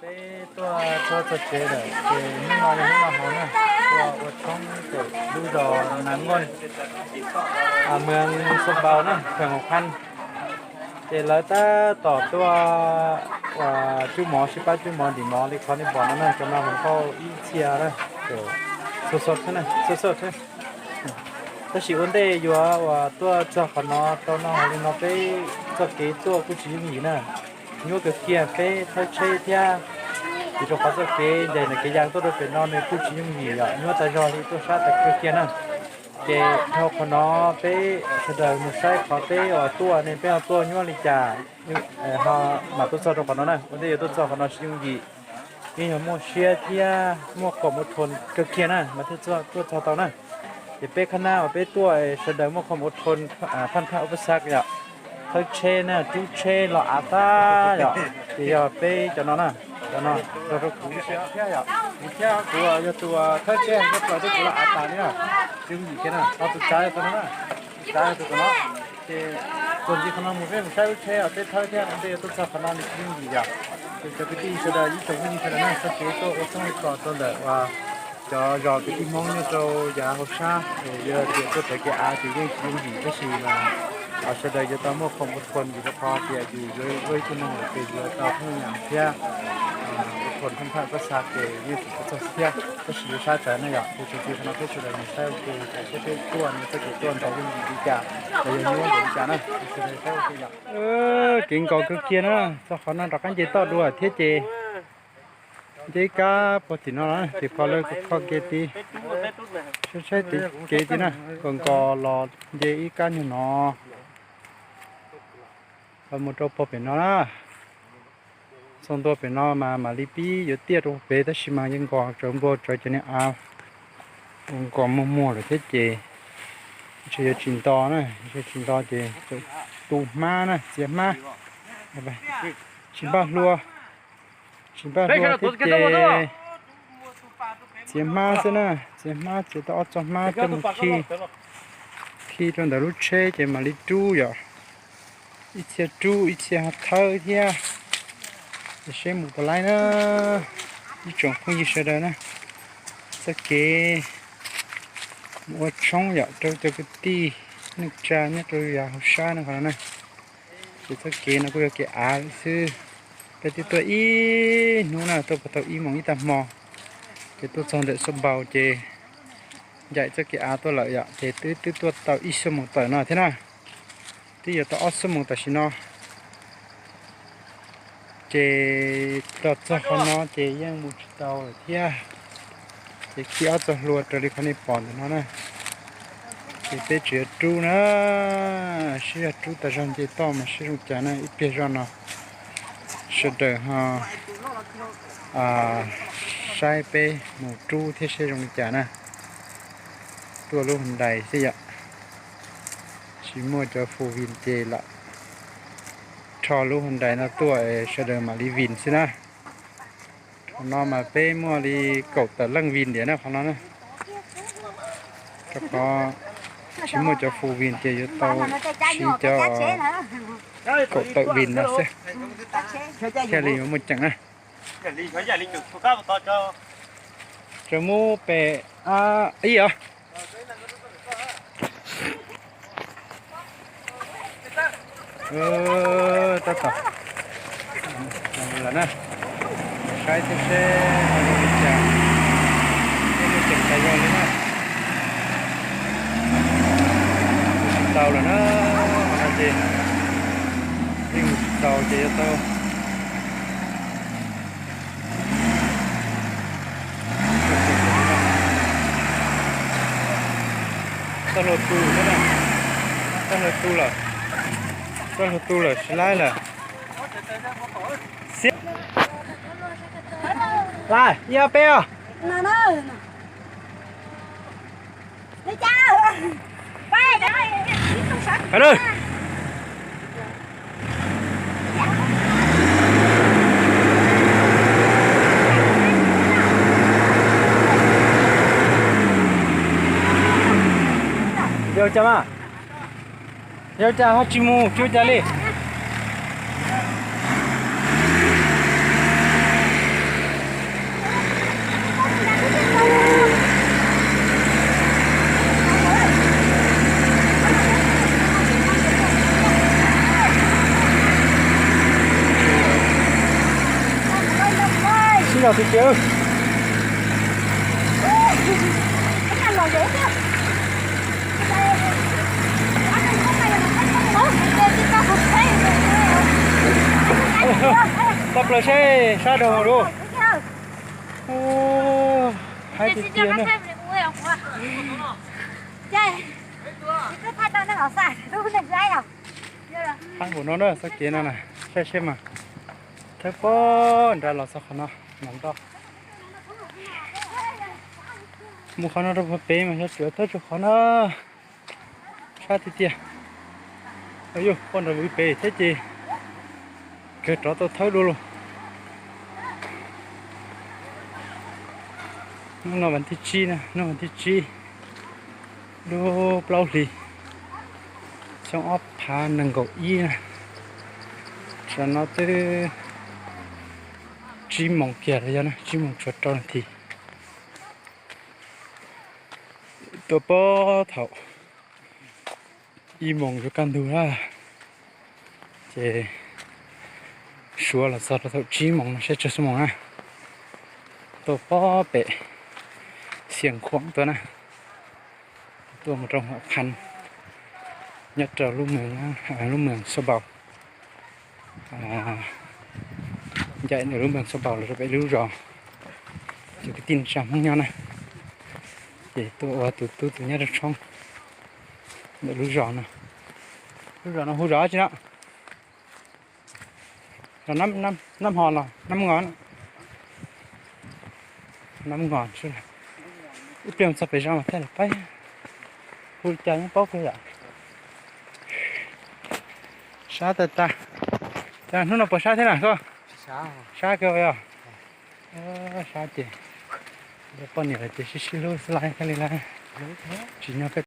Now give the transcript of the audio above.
Peb tuaj txog txog tsev lawm ces hnub no yog hnub no hauv na, tuaj ua tshoob tom lub zos Nas Nkuaj, Mws Xoo Npaus na, Pheem Hauv Qhab. Ces lawv tab tom tuaj ua cub mov, sib pab cub mov ntim mov li qhov nej pom no na, cov no hluas nkauj ib txhia na, xua xua thiab na, xua xua thiab. Tab sis ua ntej yuav uas tuaj txog qhov no rau no li no peb txoj kev tuaj kuj tsis yooj yim na, nyuaj kawg kiag, peb thawb tsheb thiab. Vim rau qhov txoj kev ncaim ntawm kev yas tuaj rau pem no nws kuj tsis yooj yim yom, nyuaj tas zog li, tuaj sab tas kawg kiag na. Ces dhau qhov no peb sawv daws mus saib qhov peb uas tuaj ne, peb ho tuaj nyuaj li cas ho mam tuaj txog rau qhov no na. Ua ntej yuav tuaj txog qhov no tsis yooj yim, yeej yog muaj siab thiab muaj khoom ua rhuas kawg kiag na mas thiaj tuaj txog tau na. Ces peb qhab nab uas peb tuaj sawv daws muaj khoom ua rhuas phaj phaj ua paj xav yom, thawb tsheb na, rub tsheb los av tag yom, ces yog peb cov no na, cov no, rau rau kuv thiab yom, kuv thiab kuv yog tus thawb tsheb, thiab plas thiab kuv los av tas li na, tsis yooj yim kiag na, ho tus tsav yog tus no na, tus tsav yog tus no. Ces txuas ntxiv qhov no mus peb mus saib lub tsheb uas peb thawb thiab, ua ntej yuav tuaj txog qhov no nws tsis yooj yim yom. Ces cov kwv tij sawv daws ib tsoom phooj ywg sawv daws na, txoj kev tuaj ua tshoob ua kos rau ntawm uas cov zos kwv tij Hmoob nyob rau yav hauv sab, yog tias tuaj raws kev av ces yeej tsis yooj yim, tab sis mas sawv daws yuav tau muaj khoom ua rhuas vim rau qhov tias yus yuav ua ib tug neeg uas ces yuav tau phooj ywg thiab ua rhuas phaj phaj paj xav ces yeej tsis tau txog thiab, tab sis yuav sab tsawv na yom. Ces txuas ntxiv qhov no peb sawv daws mus saib ua ke, saib peb tuaj no txoj kev tuaj ntawd yooj yim li cas, los yog nyuaj npaum li cas na, sawv daws saib ua ke yom. Kev nkos kawg kiag na, txog qhov no rov qab nce toj dua thiab ces nce ib kab puag tim no, tim qhov lawv kho kev tid. Saib saib kev tid na, nkos nkos los nce ib kab nyuag no los mus rau puag pem no na. Txog ntua pem no mas mam li pib yuav tiaj rau pem, tab sis mas yeej nkos tsawv npua tsawv cov niag av, nkos muag muag lawm thiab ces ntshe yuav tsis nto na, ntshe tsis nto ces tu hmab na, txiav hmab, tsis npaj hlua, tsis npaj hlua thiab ces txiav hmab xwb na, txiav hmab txiav tau ob txoj hmab coj mus khi, khi rau ntawm lub tsheb ces mam li rub yom. Ib txhia rub ib txhia ho thawb thiab. Ces seb mus puas laib na, ib tsoom phooj ywg sawv daws na. Txoj kev mus ua tshoob yom rau cov kwv tij neej tsa nyob rau yav hauv sab no qhov no na. Ces txoj kev no kuj yog kev av xwb. Peb twb tuaj ib hnub na, tuaj puag thaum ib moos ib tag hmo, ces tuaj txog ntawm Xoo Npaus ces ncaim txoj kev av tuaj lawm yom, ces twb twb tuaj tau ib xuab moos tawm no thiab na. Twb yuav tau ob xuab moos tam sim no. Ces los txog qhov no ces yeej mus tsis tau lawm thiab. Ces khi ob txoj hlua raws li qhov nej pom ntawm no na. Ces peb tseem yuav rub na, seb yog rub tas zog nce toj mas seb zoo cas na, ib pliag zoj no sawv daws ho saib peb mus rub thiab seb zoo li cas na. Tuaj lub hoo dais xwb yom, tsis muaj cov four wheel ces lam rho lub hoo dais no tuaj, sawv daws mam li vin xwb na. Qhov no mas peb muaj li kaum tawm leej vin tiag na qhov no na. Rau qhov tsis muaj cov four wheel ces yuav tau siv cov kaum tawm vin no xwb thiaj li yuav muaj ceem na. Tseem mus pem ib os. Tab tom lawm na, saib thiab seb li cas, muaj ceem tas zog li na. Mus tsis tau lawm na, qhov no ces yeej mus tsis tau ces yuav tau txoj hlua tu thiab na, txoj hlua tu lawm, txoj hlua tu lawm tsis laib lawm. Lais, ib ob peb os. Yog cas mas, yog cas ho tsis mus, tsis ua cas li. Yog tus ces tau plaws seb sab rau lub. Haib tiag tiag na. Haib npaum no na, txoj kev no na, saib seb mas. Thawb pob nrad los txog qhov no, mas nto. Mus qhov no rau pem mas yog tsuav thawb rau qhov no. Sab tiag tiag. Yus quaj nrad pem thiab ces kawg rov tau thawb dua los. Hnub no vas thib tsib na, hnub vas thib tsib, lub plaub hlis, xyoo ob phav nees nkaum ib na. Tam no twb tsib moos kiag los yog na, tsib moos tshuav rau nas this. Tuaj pab thaum ib moos yuav kaj ntug na, ces suav los txog rau thaum tsib moos no seb tsawg xuab moos na. Tuaj pab pem Xiav Khuam tuaj na, tuaj mus rau Huam Qhan, nyob rau lub moos, lub moos Xab Npaus. Ncaim ntawm lub moos Xab Npaus los rau pem lub zos, cov kwv tij neej tsa Hmoob nyob na. Ces tuaj ua tus tub tus nyab rau tshoob ntawm lub zos no. Lub zos no hu zos tsi no? Zos Nab Ho los Nab Ngos? Nab Ngos. Ib pliag txog pem zos mas thiaj li paub. Hu li cas yeej paub kawg yom. Sab tag tag. Cas hnub no puas sab thiab na koj? Sab kawg yog. Sab ces poj niam lawv ces sib sib hlub xwb laij thiaj li lawm. Tsim nyog koj